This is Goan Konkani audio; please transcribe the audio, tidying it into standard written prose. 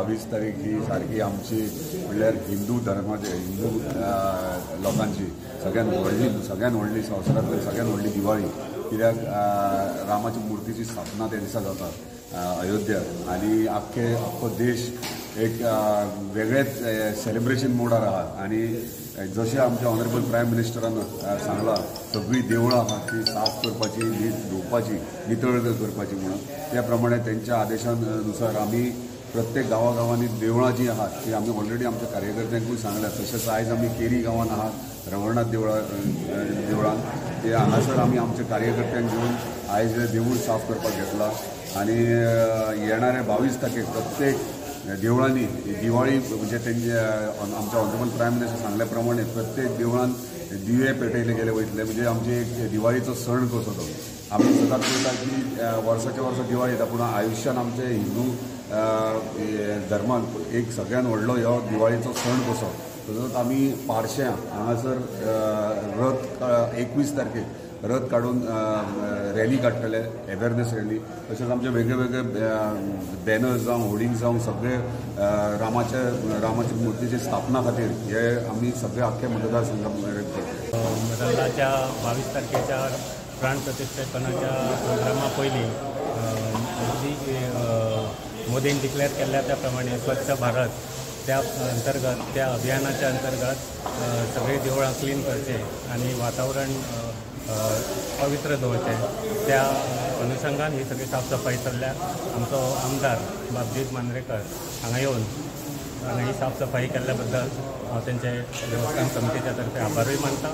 22 तारीख ही सारकी आमची म्हणल्यार हिंदू धर्माचे हिंदू लोकांची सगळ्यात व्हडली संवसारांतली सगळ्यात व्हडली दिवाळी, कित्याक रामाची मूर्तीची स्थापना त्या दिसा जाता अयोध्या आनी आख्खो देश एक वेगळेच सेलिब्रेशन मोडार आहा. आनी जशें आमच्या ऑनरेबल प्रायम मिनिस्टरान सांगलां सगळीं देवळां आहा ती साफ करपाची, धुवपाची, नितळ करपाची म्हणून, त्या प्रमाणे तेंच्या आदेशानुसार आमी प्रत्येक गांवागांवांनी देवळां जीं आहात ती आमी ऑलरेडी आमच्या कार्यकर्त्यांकूय सांगल्या. तशेंच आयज आमी केरी गांवांत आहात, रवळनाथ देवळान, ते हांगासर आमी आमच्या कार्यकर्त्यांक घेवन आयज देवूळ साफ करपाक घेतला. आनी येणाऱ्या 22 तारखेक प्रत्येक देवळांनी दिवाळी म्हणजे तेंचे आमच्या ऑनरेबल प्रायम मिनिस्टर सांगल्या प्रमाणे प्रत्येक देवळान दिवे पेटयले गेले वयतले, म्हणजे आमची एक दिवाळीचो सण कसो तो आमी सदांच पळयता की वर्साच्या वर्सा दिवाळी येता, पूण आयुश्यान आमचे हिंदू धर्मान एक सगळ्यात व्हडलो ह्यो दिवाळीचो सण कसो. तसोच आमी पारश्यां हांगासर रथ 21 तारखेक रथ काडून रॅली काडटले, अवेरनेस रॅली. तशेंच आमचे वेगळे वेगळे बॅनर्स जावं होर्डिंग जावं सगळे रामाच्या मूर्तीची स्थापना खातीर हे आमी सगळे आख्खे मतदारसंघात करतले. रथाच्या 22 तारखेच्या प्राणप्रतिष्ठापनाच्या प्रोग्रामा पयलीं मोदीन डिक्लेअर केल्ल्या त्या प्रमाणे स्वच्छ भारत त्या अंतर्गत त्या अभियानाच्या अंतर्गत सगळीं देवळां क्लीन करचे आनी वातावरण पवित्र दवरचें त्या अनुषंगान ही सगळी साफसफाई चल्ल्या. आमचो आमदार बाबजीत मांद्रेकर हांगा येवन हांगा ही साफसफाई केल्ल्या बद्दल हांव तेंचे देवस्थान समितीच्या तर्फे आभारूय मानता.